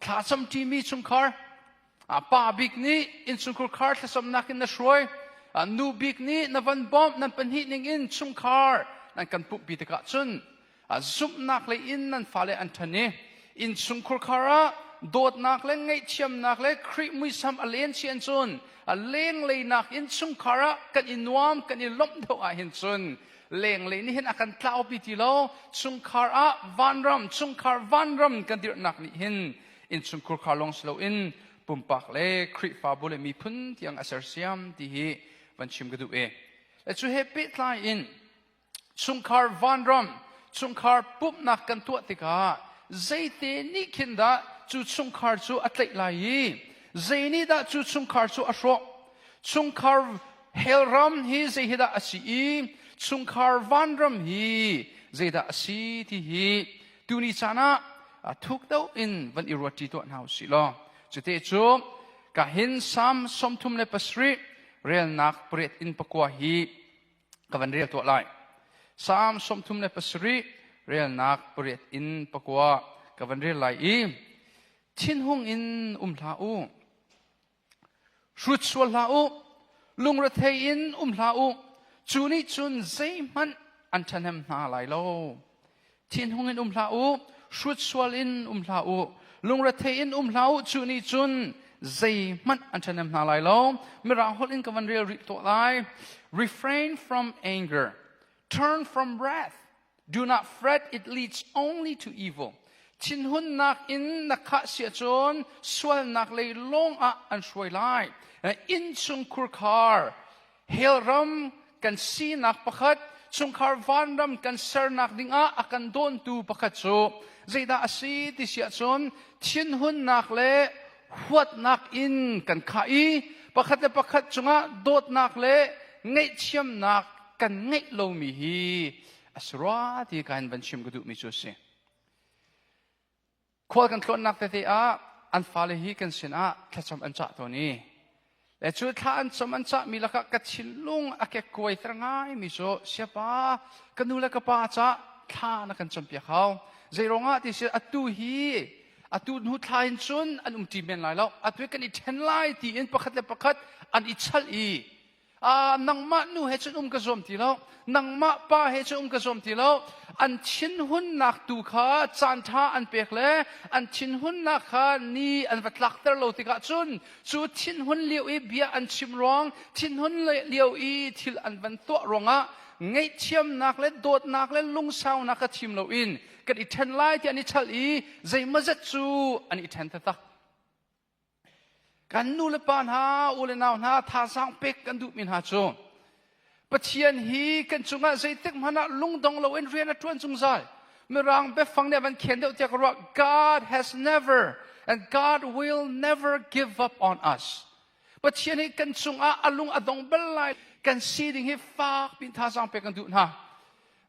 Thlacam ṭimi chungkhar, pa bik nih innchungkhar khar thlacamnak in na hruai, nu bik nih na van bawmh, nan pahnih ning in chungkhar nan kan pumhpi tikah cun zumhnak lei in nan fale an ṭhan i innchungkhar khar ah dawtnak le ngaihthiamnak le Khrih muisam a len si cun lenglei nak innchungkhar ah kan i nuam kan i lawmh deuh ah hin cun lenglei nih hin a kan tlaupi ti lo. Chungkhar ah vanram, chungkhar vanram kan dirhnak nih hin innchungkhar khar lawng si loin pumpak le Khrihfabu le miphun tiang a sersiam ti hi van chim ka duh e. Le cu he pehtlai in chungkhar vanram, chungkhar pumhnak kan tuah tikah zeite nih khin dah cu chungkhar cu a tlaih lai i zei nih dah cu chungkhar cu a hrawh? Chungkhar hellram hi zei hi dah a si i chungkhar vanram hi zeidah a si ti hi tuni caan ah thuk deuh in van i ruat ṭi tuah hna usih law cute cu ka hin Salm 37 relnak 8 in 9 hi ka van rel tuah lai. Salm 37 relnak 8 in 9 ka van rel lai i thinhung in um hlah u, Hrut sual hlah u, lungrethei in um hlah u, cu nih cun zeihmanh an ṭhahnem hna lai lo. Thinhung in um hlah u, hrut sual in um hlah u, lungrethei in um hlah u, cu nih cun zeihmanh an ṭhahnem hna lai lo. Mirang holh in ka van rel rih tuah lai. Refrain from anger. Turn from wrath. Do not fret, it leads only to evil. Thinhunnak in na khah si ahcun sualnak lei lawng ah an hruai lai. Innchung khurkhar, hell ram kan sinak pakhat, chungkhar vanram kan sernak dingah a kan dawntu pakhat cu zeidah a si ti si ahcun thinhunnak le huatnak in kan khah i pakhat le pakhat cungah dawtnak le ngaihthiamnak kan ngeih lomi hi a si rua ti ka in van chim ka duhmi cu a si. Khual kan tlawnnak tete ah an fale hi kan sinah thlacam an cah tawn i le cu thla an cam an cahmi lakah ka thinlung a kekkuai ter ngaimi cu, "Siapa, ka nu le ka pa cah thla na kan campiak hau. Zei ruangah ti si, atu hi atu hnu thla in cun an um ṭi men lai lo. Atu hi kan i ṭhen lai tiin pakhat le pakhat an i chalh i nangmah nu he cun um ka zuam ti lo, nangmah pa he cun um ka zuam ti lo." An thinhunnak tu kha caan ṭha an pek le an thinhunnak kha ni an va tlakter lo tikah cun cu thinhun lio i bia an chim ruang, thinhun lio i thil an van tuah ruangah ngaihthiamnak le dawtnak le lungsaunak kha thim loin kan i ṭhen lai ti an i chalh i zeimawzet cu an i ṭhen taktak. Kan nu le pa hna, u le nau hna, thazaang pek kan duhmi hna cu Pathian hi kan cungah zeitik hmanh ah lungdong loin rian a ṭuan zungzal. Mirang biafang nih a van khen deuh tiah ka ruah. God has never and God will never give up on us. Pathian hi kan cungah a lung a dong bal lai. Kan si ding hi fak pin thazaang pek kan duh hna.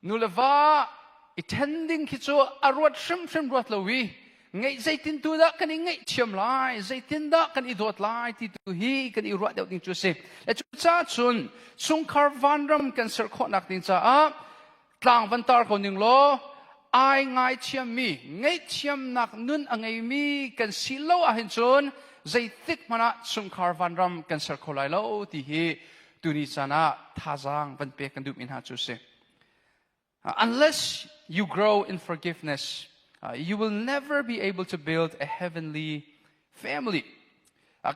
Nu le va i ṭhen ding khi cu a ruat hrimhrim ruat lo i ngeih zeitin tu dah kan i ngaihthiam lai, zeitin dah kan i dawt lai ti tu hi kan i ruah deuh ding cu a si. Le cucaah cun chungkhar vanram kan ser khawhnak ding caah tlang van tar ko ning law, ai ngaithiammi, ngaihthiamnak nun a ngeimi kan si lo ahhin cun zeitik hmanh ah chungkhar vanram kan ser kho lai lo ti hi tuni caan ah thazaang van pek kan duhmi hna cu a si. Unless you grow in forgiveness, you will never be able to build a heavenly family.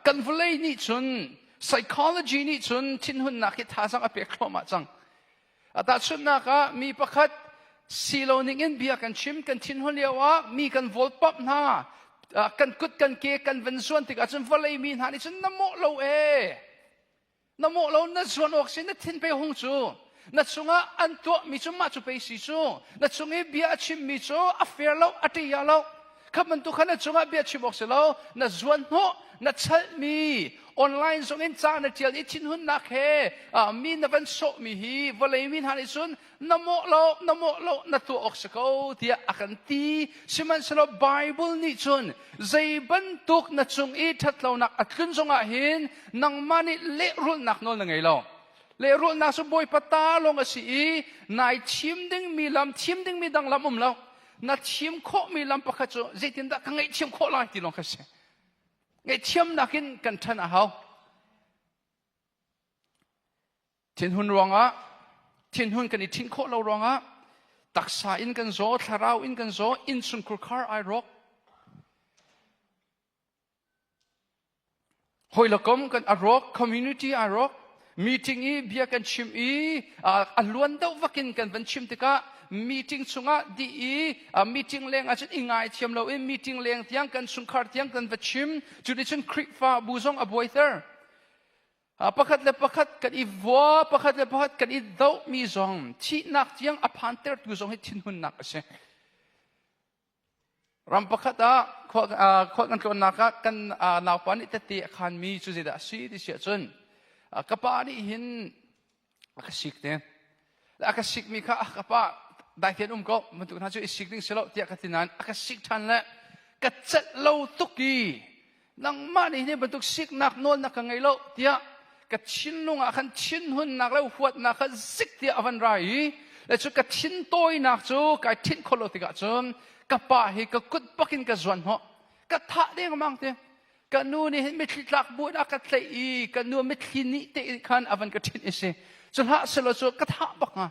Kan vawlei nih cun, psychology nih cun thinhunnak hi thazaang a pek thluahmah cang. Tahchunhnak ah, mi pakhat si lo ning in bia kan chim, kan thinhun lio ah mi kan vawlpamh hna, kan kut kan ke kan van zuan tikah cun vawlei mi hna nih cun, "Na mawh lo ee, na mawh lo, na zuan awk si, na thin pe hung cu, na chungah an tuahmi cu mah cu pei si cu, na chung i bia a chimmi cu a fair lo, a ṭia lo, kha bantuk kha na cungah bia chim awk si lo, na zuan hnawh, na chalhmi, online zong in ca na ṭial i thinhunnak he mi na van sawhmi hi vawlei mi hna nih cun na mawh lo, na mawh lo, na tuah awk si ko," tiah a kan ti. Sihmanhsehlaw Bible nih cun zei bantuk na cung i ṭhatlonak a tlun zongah hin nangmah nih lehrulhnak nawl na ngei lo. Lehrulhnak cu Bawipa ta lawng a si i nai thim dingmi lam, thim dingmi dang lam um lo. Na thim khawhmi lam pakhat cu zeitindah ka ngaihthiam khawh lai ti lawng kha si. Ngaihthiamnak in kan ṭhan a hau. Thinhun ruangah, thinhun kan i ṭhinh khawh lo ruangah taksa in kan zaw, thlarau in kan zaw, innchungkhur khar ai rawk. Hawi le kom kan a rawk, community ai rawk. Meeting i bia kan chim i a luan deuh vakin kan van chim tikah meeting chungah dih i meeting leng ahcun i ngaithiam loin meeting leng tiang kan chungkhar tiang kan va chim. Cu nih cun Khrihfabu zong a buaiter. Pakhat le pakhat kan i vua, pakhat le pakhat kan i dohmi zong thihnak tiang a phantertu zong hi thinhunnak a si. Ram pakhat ah khua kan tlawnnak ah kan naupa nih tette a khanmi cu zeidah a si ti si ahcun ka pa nih hin a ka sik te. A ka sikmi kha ka pa dai tein um ko bantuk hna cu i sik ding si lo tiah ka ti nain a ka sik ṭhan le ka celh lo tuk i nangmah nih hi bantuk siknak nawl na ka ngei lo tiah ka thinlung ah khan thinhunnak le huatnak kha zik tiah a van ra i le cu ka thin tawinak cu kai thinh khawh lo tikah cun ka pa hi ka kut bak in ka zuan hnawh ka thah dengmang te ka nu nih hin mitthli tlak bu in a ka tlaih i ka nu mitthli nih te khan a van ka ṭhinh i si cu hlah selaw cu ka thah bak hnga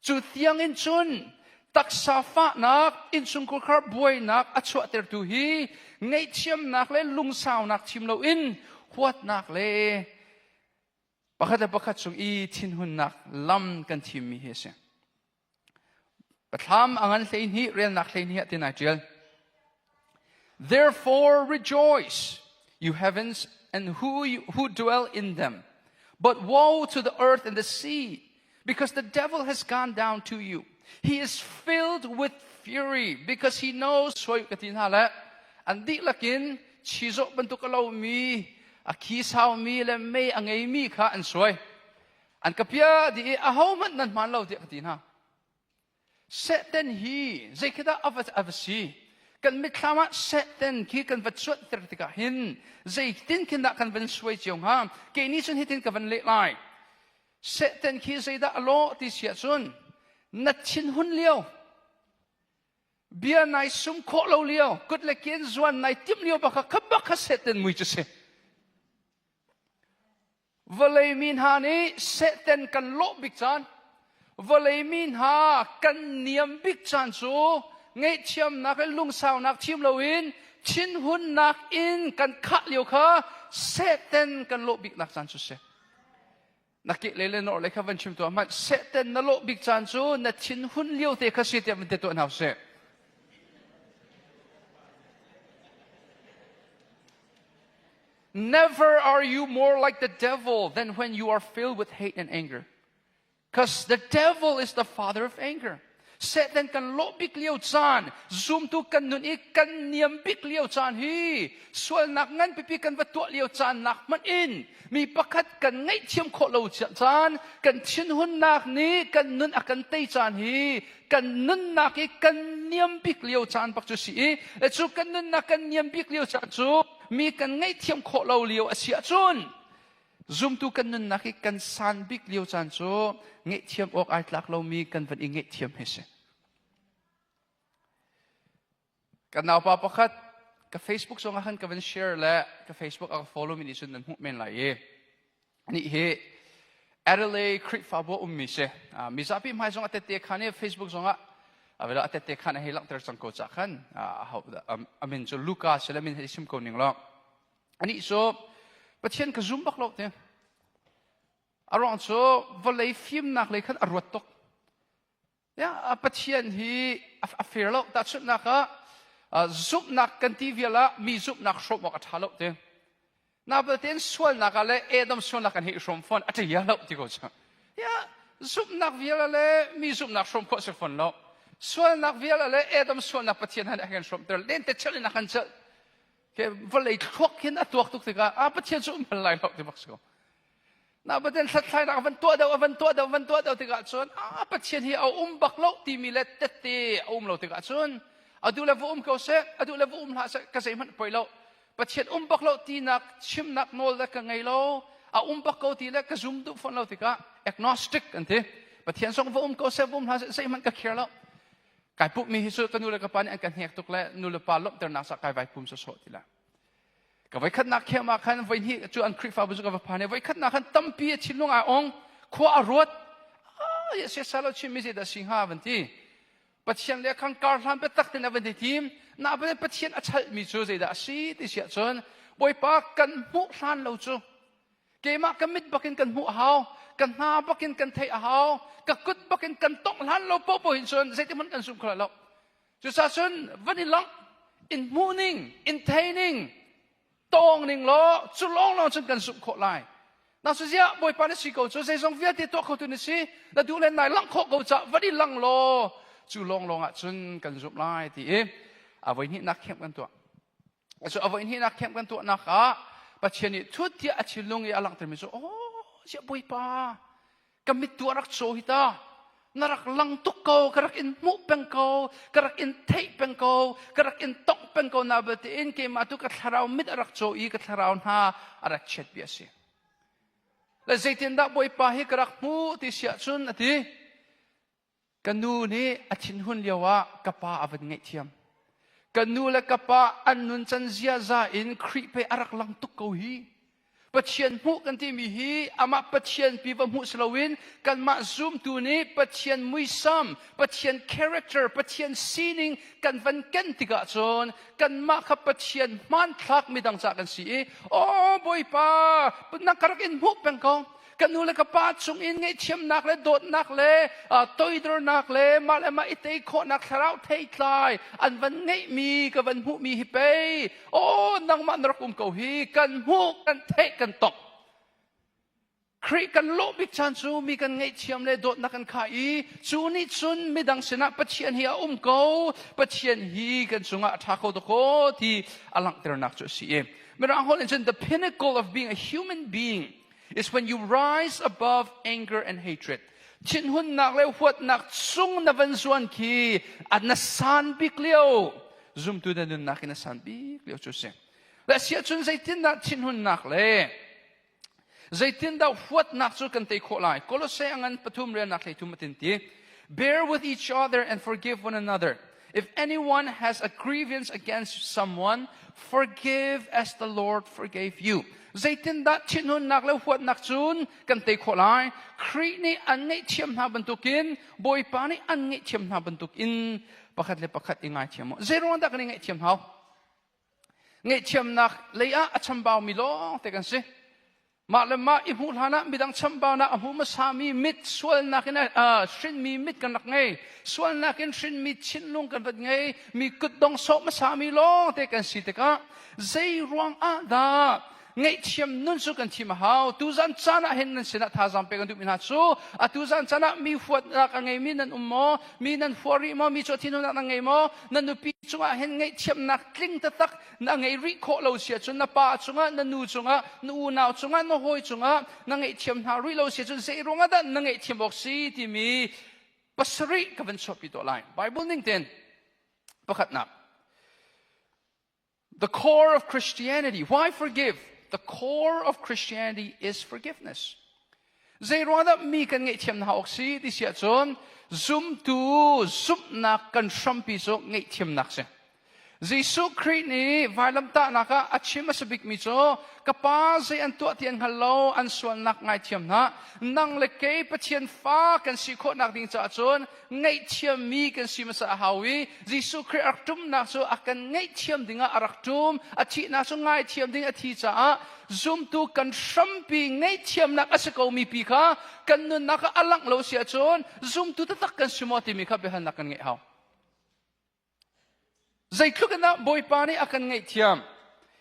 Cu tiangin cun taksa fahnak, innchungkhar buainak a chuahtertu hi ngaihthiamnak le lungsaunak thim loin huatnak le pakhat le pakhat cung i thinhunnak lam kan thimmi hi a si. Pathlam a ngan 12 relnak 12 ah tin ai ṭial. Therefore rejoice, you heavens and who, you, who dwell in them. But woe to the earth and the sea, because the devil has gone down to you. He is filled with fury because he knows soi ka ti hna le an dihlak in chizawh bantuk a lomi a khi saumi le mei a ngeimi kha an suai an ka pia dih i ahohmanh nan hmaan lo tiah ka ti hna Satan hi zei khi dah a va, a va si? Kan mitthlam ah Satan khi kan va cuanhter tikah hin zeitin khin dah kan van suai cio hnga? Kei nih cun hitin ka van leh lai. Satan khi zeidah a lawh ti si ahcun na thinhun lio, bia nai sum khawh lo lio, kut le ke in zuan nai timh lio bak kha kha bak kha Satan mui cu si. Vawlei mi hna nih Satan kan lawh bik caan, vawlei mi hna kan niam bik caan cu ngaihthiamnak le lungsaunak thim loin thinhunnak in kan khah lio kha Satan kan lawh biknak caan cu si. Na ke le le nor le kha van chim tuah hmanh Satan na lawh bik caan cu na thinhun lio te kha si tiah van ti tuah hna usih. Never are you more like the devil than when you are filled with hate and anger. Because the devil is the father of anger. Satan kan lawh bik lio caan, zumtu kan nun i kan niam bik lio caan hi sualnak ngan pipi kan va tuah lio caan nak hmanh in mi pakhat kan ngaihthiam khawh lo caan, kan thinhunnak nih kan nun a kan tei caan hi kan nunnak i kan niam bik lio caan bak cu si i cu kan nunnak kan niam bik lio caan cu mi kan ngaihthiam khawh lo lio a si ahcun zumtu kan nunnak i kan san bik lio caan cu ngaihthiam awk ai tlak lomi kan van i ngaihthiam hi si. Kan naupa pakhat ka Facebook zong ah khan ka van share le ka Facebook a ka follow mi nih cun nan hmuh men lai i nih hi Adelaide Khrihfabu ummi si. Mizapi hmai zong a tette khan i Facebook zong ah a tette khan a hei langhter cang ko ca khan a min cu Luka si le min hei sim ko ning law anih cu Pathian ka zum bak lo ti. A ruang cu vawlei fimnak lei khan a ruat tuk. Ya, Pathian hi a fair lo. Tahchunhnak ah zumhnak kan ti vial ah mi zumhnak hrawm awk a ṭha lo ti. Na belte sualnak ah le Adam sualnak kan hei hrawm fawn a ṭia lo ti ko cu. Ya, zumhnak vial le mi zumhnak hrawm khawh si fawn lo. Sualnak vial le Adam sualnak Pathian han a kan hrawmter. Lente chelh in a kan chelh. Ke vawlei thluak hin a tuak tuk tikah a Pathian cu um bal lai lo ti bak si ko. Na Pathian hlathlainak a van tuah deuh, a van tuah deuh, van tuah deuh tikah cun a Pathian hi a um bak lo timi le tette a um lo tikah cun a duh le va um ko seh, a duh le va um hlah seh, ka zeihmanh poi lo. Pathian um bak lo tinak chimnak nawl le ka ngei lo, a um bak ko ti le ka zum duh fawn lo tikah agnostic an ti. Pathian zong va um ko seh, va um hlah seh, zeihmanh ka care lo. Kai pumhmi hi cu ka nu le ka pa nih an ka hnek tuk le nu le pa lawmhternak cah kai vai pum sawsawh ti la. Ka voikhatnak khem ah khan voihnih cu an Khrihfabu cu ka va phan i voikhatnak khan tampi a thinlung ai ong, khua a ruat. Ah, ya siasa lo chimmi zeidah si hnga van ti. Pathian le khan kar hlan biatak tein a van i tim. Na Pathian a chalhmi cu zeidah a si ti si ahcun Bawipa kan hmuh hlan lo cu keimah ka mit bakin kan hmuh a hau, ka hna bakin kan theih a hau, ka kut bakin kan tongh hlan lo popo hin cun zeitihmanh kan zum kho lo. Cucaah cun van i langh, in hmuh ning, in thei ning, tawng ning law cu lawnglawng cun kan zumh khawh lai. Na su ziah Bawipa na si ko cu zeizong vialte tuah khotu na si na duh le nai langh khawh ko cah van i lang law cu lawnglawng ah cun kan zumh lai ti i a voi hnihnak camp kan tuah. Cu a voi hnihnak camp kan tuahnak ah Pathian nih thut tiah a thinlung i a langhtermi cu oh ziah Bawipa ka mit tu a rak caw hi ta na rak lang tuk ko ka rak in hmuh peng ko ka rak in theih peng ko ka rak in tongh peng ko na belte in keimah tu ka thlarau mit a rak caw i ka thlarau hna a rak chiat bia si le zeitindah bawipa hi ka rak hmuh ti siah cun a ti Ka nu nih a thinhun lioah ka pa a van ngaihthiam. Ka nu le ka pa an nuncan ziaza in Khrih pei a rak lang tuk ko hi. Pathian hmuh kan timi hi amah Pathian pi va hmuh si loin kanmah zumtu nih Pathian muisam, Pathian character, Pathian sining kan van ken tikah cun kanmah kha Pathian hmanthlak midang cah kan si i aw Bawipa na ka rak in hmuh peng ko ka nu le ka pa chung in ngaihthiamnak le dawtnak le toidornak le mah le mah i tei khawhnak thlarau theitlai an van ngeihmi ka van hmuhmi hi pei aw nangmah na rak um ko hi kan hmuh kan theih kan tongh Khrih kan lawh bik caan cu mi kan ngaihthiam le dawtnak kan khah i cu nih cun midang sinah Pathian hi a um ko Pathian hi kan cungah a ṭha kho tuk ko ti a langhternak cu a si i Mirang holh in cun the pinnacle of being a human being is when you rise above anger and hatred. Thinhunnak le huatnak chung na van zuan khi a na san bik lio zumtu na nunnak in a san bik lio cu si. Le si ahcun zeitindah thinhunnak le zeitindah huatnak cu kan tei khawh lai? Kolose a ngan pathum relnak hleithum atin ti. Bear with each other and forgive one another. If anyone has a grievance against someone, forgive as the Lord forgave you. Zeitindah thinhunnak le huatnak cun kan tei khawh lai? Khrih nih an ngaihthiam hna bantukin Bawipa nih an ngaihthiam hna bantukin pakhat le pakhat i ngaithiam u. Zeiruang dah kan i ngaihthiam hau? Ngaihthiamnak lei ah a chambaumi lawng te kan si. Mah le mah i hmuh hlanah midang chambaunak a hmu hmasami mit sualnak in hrinmi mit kan rak ngei. Sualnak in hrinmi thinlung kan vat ngei. Mi kutdong sawh hmasami lawng te kan si tikah zei ruang ah dah ngaihthiam nun cu kan thim a hau. Tuzan caan ah hin nan sinah thazaang pek kan duhmi hna cu atu zan caan ah mi huatnak a ngeimi nan um maw? Mi nan hua rih maw? Mi cu thinhunnak nan ngei maw? Na nupi cungah hin ngaihthiamnak tling taktak na ngeih rih khawh lo si ahcun na pa cungah na nu cungah na unau cungah na hawi cungah na ngaihthiam hna rih lo si ahcun zei ruangah dah na ngaihthiam awk si timi pasarih ka van chuahpi tuah lai Bible ning tein pakhatnak The core of Christianity why forgive the core of Christianity is forgiveness Zei ruang dah mi kan ngaihthiam hna awk si ti si ahcun zumtu zumhnak kan hrampi cu ngaihthiamnak si. Jesuh Khrih nih vailamtahnak ah a chim a si bikmi cu ka pa zei an tuah ti an hngal lo an sualnak ngaithiam hna nang le kei Pathian fa kan si khawhnak ding caah cun ngaihthiammi kan si hmasa a hau i Jesuh Khrih a rak ṭumnak cu a kan ngaihthiam dingah a rak ṭum a thihnak cu ngaithiam ding a thi caah zumtu kan hrampi ngaihthiamnak a si komi pi kha kan nunnak ah a langh lo si ahcun zumtu taktak kan si maw timi kha biahalnak kan ngeih hau. Zeitluk in dah Bawipa nih a kan ngaihthiam?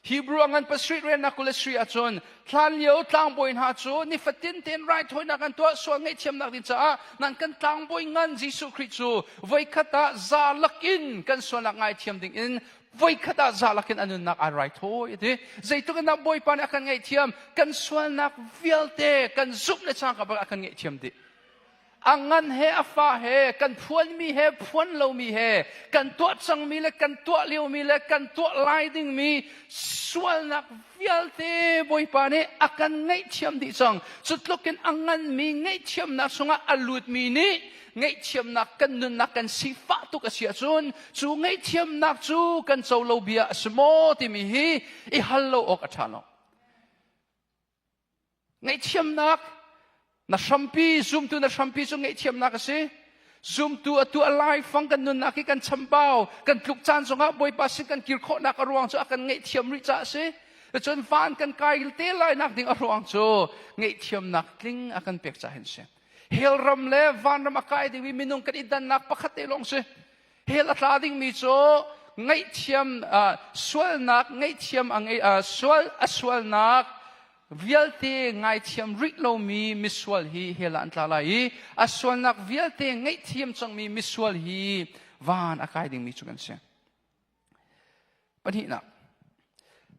Hebrew a ngan pasarih relnak 23 ahcun hlanlio tlangbawi hna cu nifatin tein raithawinak an tuah sual ngaihthiamnak ding caah nan kan tlangbawi ngan Jesuh Khrih cu voikhat ah za lakin kan sualnak ngaithiam ding in voikhat ah za lakin a nunnak ai raithawi a ti. Zeitluk in dah Bawipa nih a kan ngaihthiam kan sualnak vialte kan zumh le cangka bak a kan ngaihthiam dih. A ngan he a fa he kan phuanmi he phuan lomi he kan tuah cangmi le kan tuah liomi le kan tuah lai dingmi Sualnak vialte Bawipa nih a kan ngaihthiam dih cang. Cu tluk in a nganmi ngaihthiamnak chungah a lutmi nih ngaihthiamnak kan nunnak kan sifah tuk a si ahcun cu ngaihthiamnak cu kan co lo bia a si maw timi hi i hal lo awk a ṭha lo. Ngaihthiamnak na hrampi zumtu na hrampi cu ngaihthiamnak a si. Zumtu atu a laifang kan nunnak hi kan chambau kan tluk caan zongah Bawipa sin kan kir khawhnak a ruang cu a kan ngaihthiam rih caah a si. Cun van kan kai te lai nak ding a ruang cu ngaihthiamnak tling a kan pek caah hin si. Hell ram le vanram a kai dingmi minung kan i dannak pakhat te lawng si. Hell a tla dingmi cu ngaihthiam sualnak ngaihthiam a ngei sual a sualnak vialte ngaithiam rih lomi misual hi hell ah an tla lai i a sualnak vialte ngaihthiam cangmi misual hi van a kai dingmi cu kan si. Pahnihnak.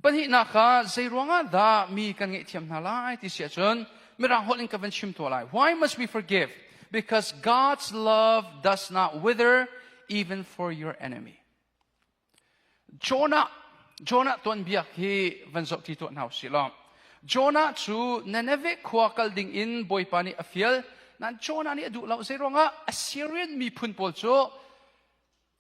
Pahnihnak ah zei ruangah dah mi kan ngaihthiam hna lai ti si ahcun Mirang holh in ka van chim tuah lai. Why must we forgive? Because God's love does not wither even for your enemy. Jonah Jonah tuanbia hi van zoh ti tuah hna usih law Jonah cu Nineveh khua kal ding in Bawipa nih a fial. Nan Jonah nih a duh lo. Zei ruangah Assyrian miphun pawl cu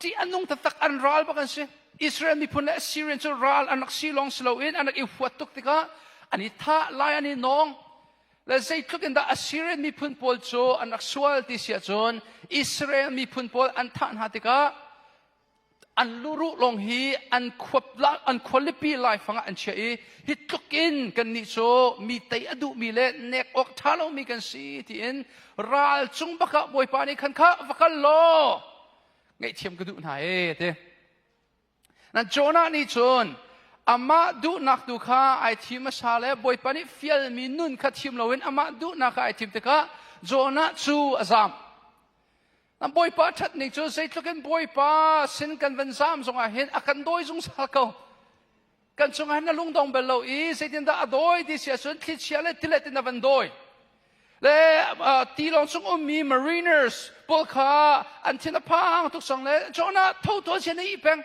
ṭih a nung taktak an ral bak an si. Israel miphun le Assyrian cu ral an rak si lawng si loin an rak i huat tuk tikah an i thah lai an i nawng. Le zeitluk in dah Assyrian miphun pawl cu an rak sual ti si ahcun Israel miphun pawl an thah hna tikah an luruh lawng hi an an khualipi laifang ah an chiah i hi tluk in kannih cu mi tei a duhmi le nek awk ṭha lomi kan si tiin ral cung bak ah Bawipa nih khan kha va kal law ngaihthiam ka duh hna e ti. Nan Jonah nih cun amah duhnak tu kha ai thim hmasa le Bawipa nih fialmi nun kha thim loin amah duhnak kha ai thim tikah Jonah cu a zam. Nan Bawipa ṭhat ning cu zeitluk in Bawipa sin kan van zam zongah hin a kan dawi zungzal ko. Kan cungah hin na lungdong bal lo i zeitindah a dawi ti si ahcun thlichia le tilet in a van dawi. Le tilawng chung ummi mariners pawl kha an thin a phang tuk cang le Jonah tho tuan sian i peng.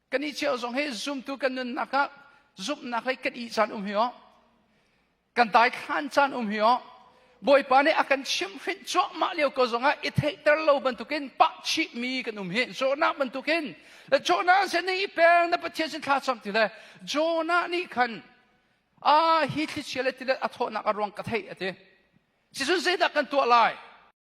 Kan i cio zong hi zumtu kan nunnak ah zumhnak lei kan i caan um hi aw. Kan daithlan caan um hi aw. Bawipa nih a kan chimhhrinh cuahmah lio ko zongah i theihter lo bantukin pah chihmi kan um hi Jonah bantukin le Jonah sin i peng na Pathian sin thla cam ti le Jonah nih khan a hi thlichia le tilet a thawhnak a ruang ka theih a ti. Sicun zeidah kan tuah lai?